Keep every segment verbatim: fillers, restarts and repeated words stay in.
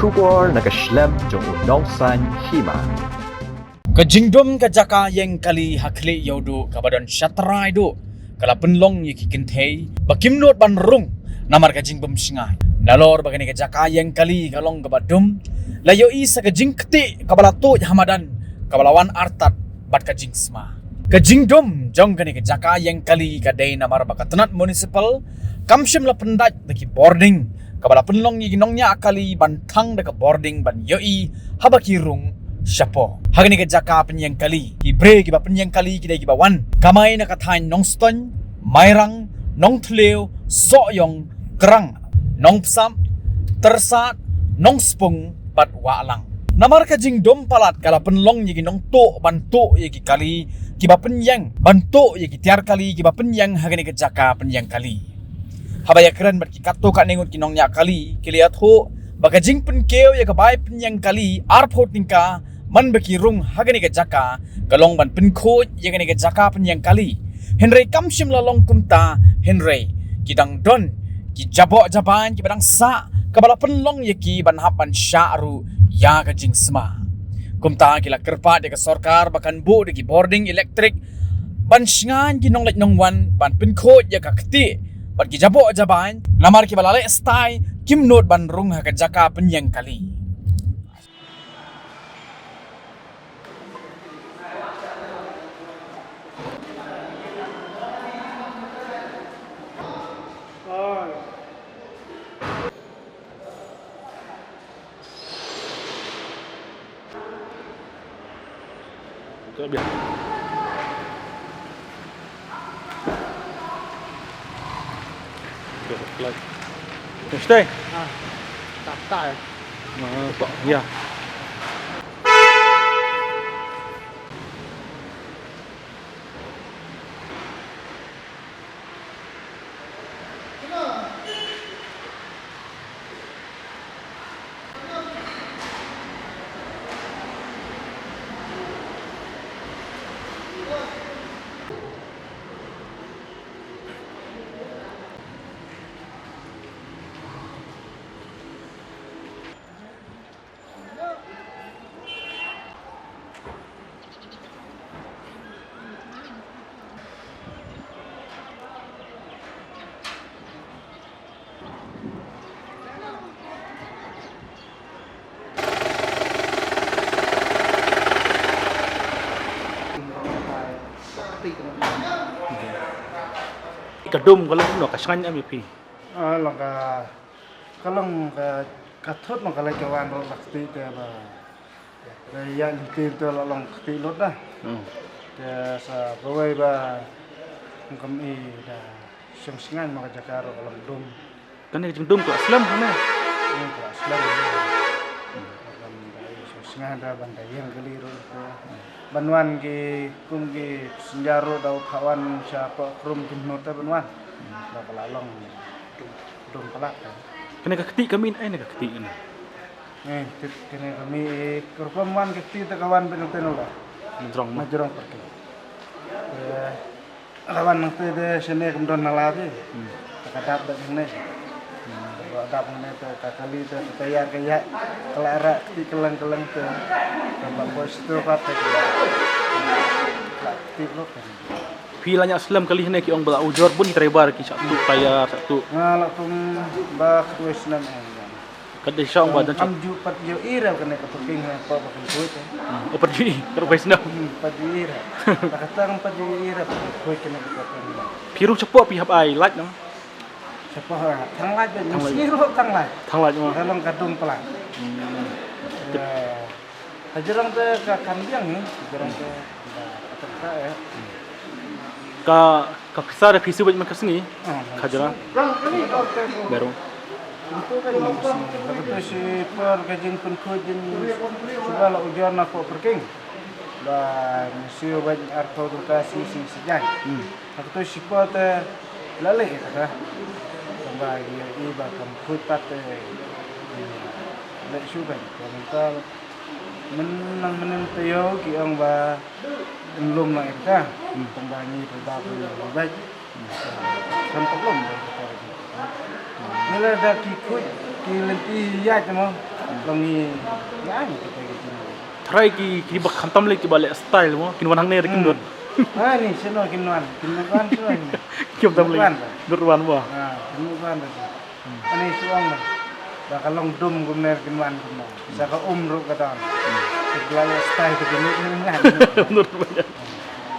Khubor na ka shlem jong u nongsaiñ hima. Ka jingdum ka jaka ïeng kali ha Khlieh Ïewduh kaba don shatrai duh ka la pynlong ïa ki kynthei ba kim nud ban rung namar ka jingbymshngaiñ. Nalor ba kane ka jaka ïeng kali ka long kaba dum, la ïohi sa ka jingktieh kaba la tuid ha madan kaba la wan artat bad ka jingsma. Ka jingdum jong kane ka jaka ïeng kali ka dei namar ba ka tnat municipal kam shym la pyndait da ki bording kaba la pynlong ïa ki nongñiah kali ban thang da ka bording ban ïohi haba ki rung shapoh. Ha kane ka jaka pynïeng kali, ki briew kiba pynïeng kali ki dei kiba wan kamai na ka thaiñ Nongstoiñ, Mairang, Nongthliew, Sohiong, Krang, Nongpsap, Tyrsad, Nongspung bad Wahlang. Namar ka jingdum palat ka la pynlong ïa ki nongtuh ban tuh ïa ki kali kiba pynïeng, ban tuh ïa ki tiar kali kiba pynïeng ha kane ka jaka pynïeng kali. Haba ïakren bad ki katto katne ngut ki nongñiah kali, ki la ïathuh ba ka jingpynkiew ïa ka bai pynïeng kali arphew tyngka man ba ki rung ha kane ka jaka ka long ban pynkhuid ïa kane ka jaka pynïeng kali. Hynrei kam shym la long kumta, hynrei ki dang don ki jaboh jabain kiba dang sah kaba la pynlong ïa ki ban hap ban shah ruh ïa ka jingsma. Kumta ki la kyrpad ïa ka sorkar ba kan buh da ki bording elektrik ban shngaiñ ki nongleit nongwan ban pynkhuid ïa ka ktieh bad ki jaboh jabain namar kiba la leh stai kim nud ban rung ha ka jaka pynïeng kali. Stay. Ah, tak, tak, ya. Ah, ya. Ka dum ka long kumno, ka shngaiñ em ïa phi? Ah, long ka, ka long ka, ka thut long ka leit ka wan ruh la kti te ba. Te ïa lynti te la long kti lut da. Hmm. Te sa kawei ba kum i da shong shngaiñ ma ka jaka ruh ka long dum. Kane ka jingdum ka la slem hangne. Hmm, ka la slem. Ka long da i shong shngaiñ da ban da ïeng kali ruh te. Ban wan ki kum ki passenger ruh da u kha wan sha Pohkrum ki mut te ban wan. Da ka la long dum palat te. Kane ka kti ka mih ai ne ka kti kane? Eh, kti kane ka mih, eh, ka rukom wan ka kti te ka wan bad nangte na la. Na jrong ma. Na jrong parking. Eh, ka wan nangte te shane kam don nala te. Hmm. Te ka dap bad hangne. Hmm. Te ka dap hangne te ka kali te ka tayar ka ïaid. Ka la rah kti kylleng kylleng te. Te ba poi shuh pat te ka la. Ka la kti lut te. Phi la ñiah slem kali hangne ki ong ba la ujor bun ki driver ki shah tuh tayar shah tuh. Nga la kum ba khatwei snem eh. Ka dei shong ba don. Kam ju pat ju i re kane ka parking ha, pa ba kan khuid. Hmm, oh, pat ju i, ka rupai snem. Hmm, pat ju i re. Ta kata kam pat ju i re, pat khuid kane ka parking. Phi rung shapoh phi hap ai light no? Shapoh ha, thang light, thang light. Mesti ruh thang light. Thang light mo. Dalam kadung pala. Hmm. Ya. Ka jrong te ka kan biang ni, ka jrong te ka, ka, ka, eh. Ka, ka pisa da pisa bad man ka sngi. Ah, ka jrong. Baru. Ka tu shi por ka jingpynkhuid jingsuba la ujor na poh parking. Ba mesti bad arphew tyngka shi shi shi jan. Hmm. Ka tu shi por te la leh kata. Tang ba i, i ba kam khuid pat te. Leh shu bad. Ka mynta Myn-, nang mynnin taïew ki ong ba yn lum lang ïa kata. Hmm. Tang ba ngi pynbna pynbna bad. Hmm. Kan pat lum bad kata. Ngi la da ki khuid ki lynti ïaid mo. Long ngi, ïa ngi kita ki jingmut. Tharai ki, ki ba khamtam lei ki ba leh style mo, kin wan hangne da kin don. Ah, ni sino kin wan, kin wan sino ni. Khamtam lei. Wan. Dur wan mo. Ah, kin wan da. Ani suang da. Da ka long dum kumne kin wan kumne. Sa ka um ruh ka don. Ki ba leh style ki jingmut ni ngan. Dur wan.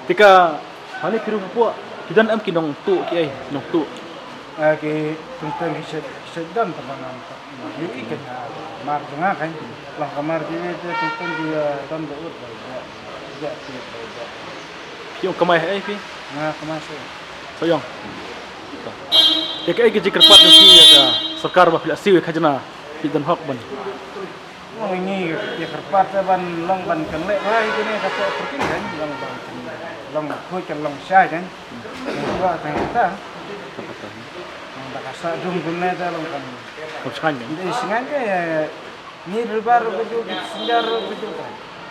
Te ka, hani ki ruh pok, ki don em ki nongtuh ki ai, nongtuh. Ah, ki tungtang ki shet, ki shet don tang ngan. Ïohi kein ha mar jong nga kein. Long ka mar jong ngi te teng teng ki, eh, don ba ut ba ïa. Ïa ki ba ïa. Phi ong kamai haei phi? Nga kamai seh. Seh ïong. Te kaei ka jingkyrpad jong phi ïa ka sorkar ba phi la siew ïa ka khajna phi don hok ban. Long ngi ïa kyrpad te ban long ban kynleh bha ïa kane ka parking kein. Long ban long khuid kan long shai kein. Ba tang ta. Ba ka sa dum kumne te long kan. Kam sngewthuh. Ngi sngewthuh ke, eh, ngi ribar ruh ka ju, ki passenger ruh ka ju.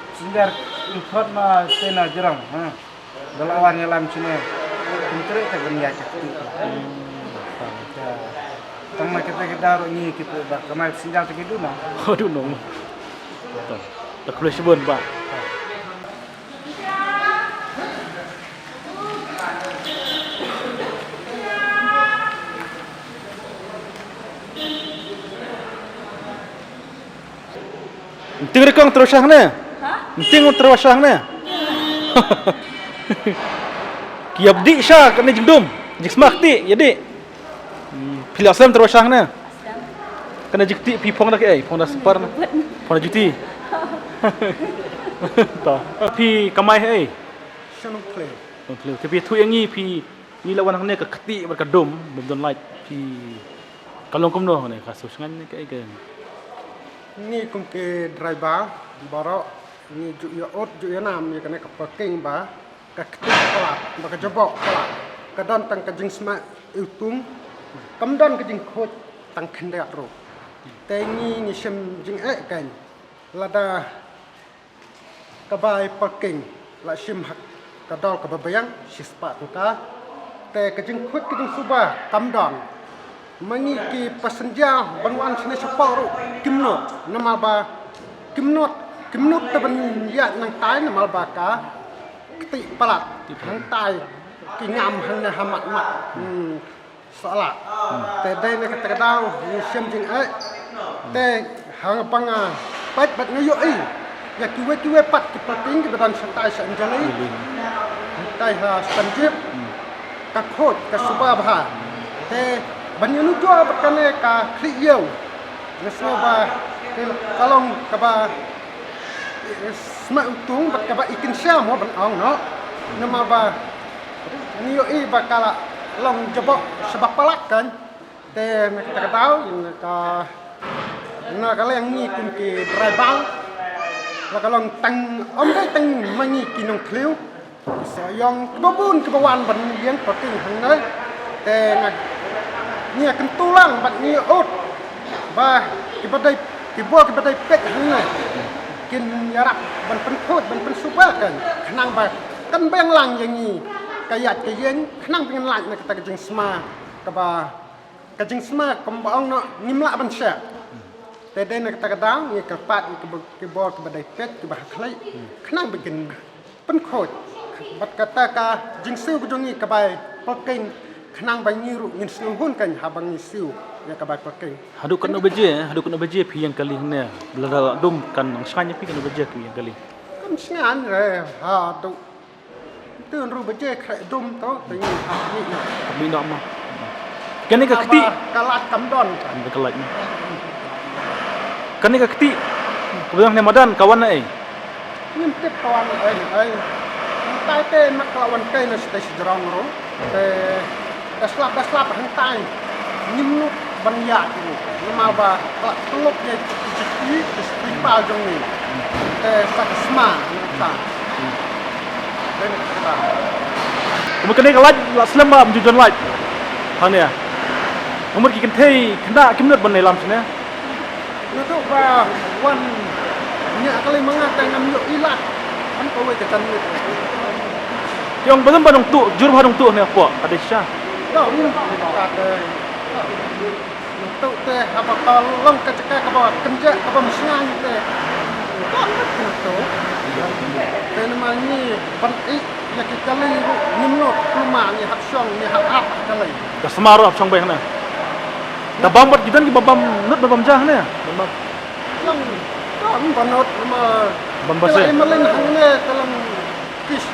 Passenger import ma te na jrong, ha. Ba la wan ïalam shane. Kim treh te ban ïaid ka kti. Tang ma kita ki daw ruh ngi kita ba kamai passenger te ki duna. Oh, duna. Ta khublei shibun ba. Nting rekong terus shah ne? Ha? Nting terus shah ne? Ki ïa dih sha kane jingdum, jingsma kti, ïa dih. Hmm, phi la slem terus shah ne? Slem. Kane jingkti phi phong da kaei, phong da spar ne? Phong da juti. Ta. Phi kamai haei? Sha Nongthliew. Nongthliew. Te phi ïathuh ïa ngi phi, ngi la wan hangne ka kti bad ka dum, bym don light phi. Ka long kumno hangne ka sngewsynei ne kaei kaei. Ngi kum ki driver baroh ngi ju ïa-ud ju ïa-nam ïa kane ka parking ba ka kti palat, ba ka jaboh palat. Ka don tang ka jingsma iwtung, kam don ka jingkhuid tang khyndiat ruh. Te ngi ngi shim jingeh kein. Lada ka bai parking la shim ha ka dor kaba biang shispah tyngka. Te ka jingkhuid ka jingsuba kam don. Ma ngi ki passenger ban wan shane shapoh ruh kim nud namar ba kim nud, kim nud te ban ïaid nangtai namar ba ka kti palat. Hangtai ki ngam hangne ha mat mat. Hmm. Sa la. Te dei na kata ka daw ngi shim jingeh. Te haba nga peit bad nga ïohi ïa kiwei kiwei pat ki parking kiba don shatai sha Anjali. Shatai ha Stanjip. Ka khuid ka suba bha. Te ban ïanujor bad kane ka khlieh ïew. Nga sngew ba ka long kaba sma iwtung bad kaba i kynsha mo ban ong noh. Namar ba ngi ïohi ba ka la long jaboh shaba palat kein. Te na kata ka daw na ka, na ka liang ngi kum ki driver la ka long tang, ym dei tang ma ngi ki Nongthliew. Ki Sohiong kiba bun kiba wan ban ïeng parking hangne. Te nga, ngi ïa kyntu lang bad ngi ïa-ud ba kiba dei, ki bor kiba dei peit hangne kin ïarap ban pynkhuid ban pynsuba kein khnang ba kan biang lang ïa ngi ka ïaid ka ïeng khnang ba ngin lait na kata ka jingsma kaba, ka jingsma kumba ong noh ngim lah ban shah. Te dei na kata ka daw ngi kyrpad ïa ki bor, ki bor kiba dei peit kiba ha khlieh khnang ba kin pynkhuid bad kata ka jingsiew ka jong ngi ka bai parking khnang ba ngi ruh ngin sngewhun kein haba ngi siew ïa ka bai parking. Haduh katno baje, haduh katno baje phi ïeng kali hangne? Lada la dum kan nang shngaiñ ïa phi katno baje phi ïeng kali? Kan shngaiñ re haduh. Te hynriew baje khreh dum to te ngi hap mih noh. Hap mih noh mo. Kane ka kti. Haba ka lait kam don. Kane ka lait mo. Kane ka kti. Ka biang ne madan ka wan na ei? Ngim tip ka wan na ei ei. Hangtai te ma ka la wan kai na shatei shajrong ruh. Te da slap da slap hangtai. Ngim nud ban ïaid ruh. Namar ba ka la tluk ïa ki jiti ki sniper jong ngi. Te sa ka sma nangta. Te na kata. Kumba kane ka lait la slem ba ym ju don lait. Hangne. Kumba ki kynthei khynnah kim nud ban ïalam shane. Naduh ba wan ñiah kali ma nga te ngam ïohi lad. Kan kawei ka janmiet. Te ong ba don ba nongtuh, jur ba nongtuh ne hapoh ka dei shisha. Ka ong ka te. Te haba ka long ka jaka kaba kynjah kaba mynsngi te. Ka ngat kynto. Te namar ngi ban ïa ki kali ruh ngim nud, kulmar ngi hap shong, ngi hap ap kali. Ka sma ruh hap shong bha hangne. Da bam bad ki don kiba bam nud ba bam ja hangne. Bam bam. Long don ba nud namar. Bam ba se. Ka la i malin hangne ka long kis.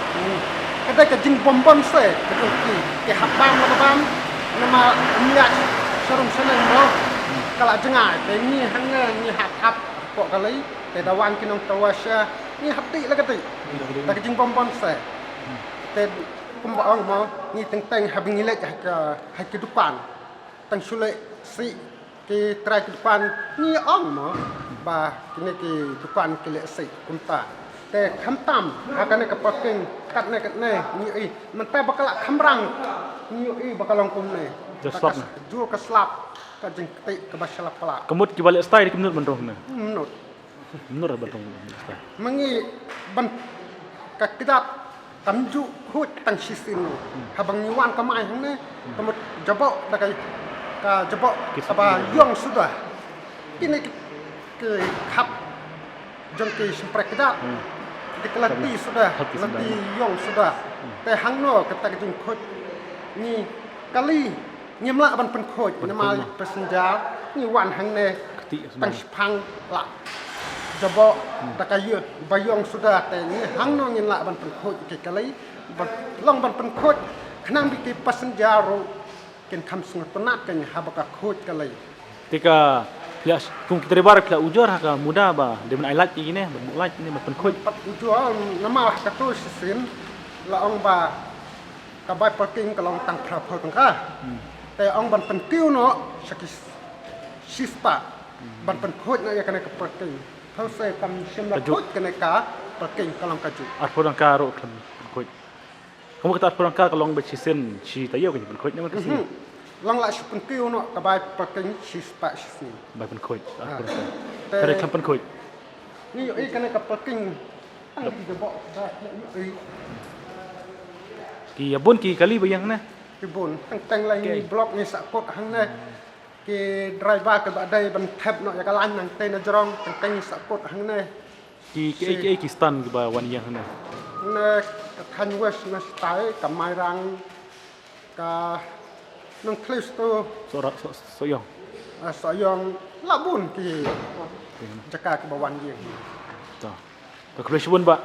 Ka dei ka jingbam bam se ka dei ki ki hap bam la bam. Namar ngi ïa sharum shaneng mo. Ka la jngai te ngi hangne ngi hap hap hapoh kali. Te da wan ki nongthaw sha ngi hap dih la ka dih. Da ka jingbam bam se. Te kumba ong mo ngi teng teng haba ngi leit ha ka ha ki dukan. Tang shu leh sih ki trai ki dukan ngi ong mo ba kine ki dukan ki leh sih kumta. Te khamtam ha kane ka parking katne katne ngi ïohi mynta ba ka la khamrang ngi ïohi ba ka long kumne. Ka slap. Jur ka slap ka jingkti kaba shlap pla. Ka mut kiba leh stai ki mut ban rong ne. Mut. Nur ba tong. Ma ngi ban ka kdat kam ju khuid tang shisien. Haba ngi wan kamai hangne ka mut jabok da ka ka jabok kaba yong suda. Kine ki khap jong ki sempre kdat. Ki lati suda, lati yong suda. Te hangno kata ka jingkhuid ngi kali Ngim lah ban pynkhuid namar passenger ngi wan hangne tang shipang lah jabok da ka ïa ba yong suda te ngi hangno ngin lah ban pynkhuid ki kali ba long ban pynkhuid khnang ba ki passenger ruh kin kham sngewtynnat kan haba ka khuid kali. Te ka phi la kum ki driver phi la ujor ha ka muda ba dei ban ai light ïa kine ban buh light ne ban pynkhuid. Pat ujor namar ha ka tu shisien la ong ba Ka bai parking ka long tang phra phew tyngka. Te ong ban pynkiew noh sha ki shispah ban pynkhuid noh ïa kane ka parking. Phew se kam shym la khuid kane ka parking ka long kajuh. Arphew tyngka ruh kan pynkhuid. Ka mut kata arphew tyngka ka long ba shisien shi taïew kan pynkhuid ne man ka sngi. Long la shu pynkiew noh ka bai parking shispah shisien. Bai pynkhuid arphew tyngka. Te ka dei khlem pynkhuid. Ngi ïohi kane ka parking. Ki ïa bun ki kali ba ïeng hangne. Ki bun teng teng la ngi block ngi sahkut hangne. Ki driver kiba dei ban thep noh ïa ka lain nangtei na jrong teng teng ngi sahkut hangne. Ki ki ki ki stand kiba wan ïeng hangne. Ne ka Khain West na stai ka Mairang ka Nongthliew Sto. Sohra Sohiong. Sohiong la bun ki jaka kiba wan ïeng. To. Ka khublei shibun bah.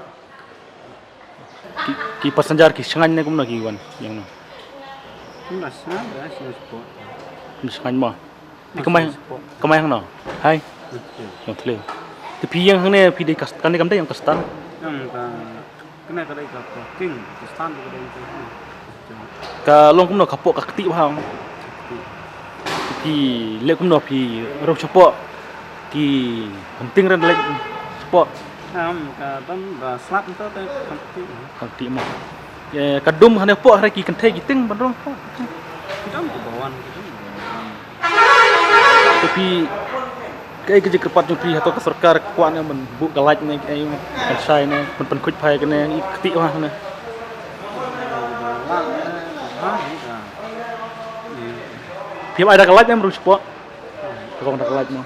Ki, ki passenger ki shngaiñ ne kumno ki wan ïeng no. Kumno shngaiñ, da shngaiñ sport. Kumno shngaiñ mo. Phi kamai, kamai hangno? Hai. Nongthliew. Te phi ïeng hangne phi dei ka stand, kane kam dei ïeng ka stand. Ïeng ka, kane ka dei ka parking, ka stand ka dei ka. Ka long kumno ka pok ka kti bha. Phi leh kumno phi rung shapoh ki hunting ren leh shapoh. Am ka dam ba slap to te kam ti. Kam ti mo. Ka dum hane poh hare ki kynthei ki ting ban rung poh. Dam ko bawan ki dam. Te phi kaei ka jingkyrpad jong phi hato ka sorkar ka kwah ne ban buh ka light ne kaei ban shai ne ban pynkhuid phai kane i kti wa ne. Phi ai da ka light ne ban rung shapoh. Ka kong da ka light mo.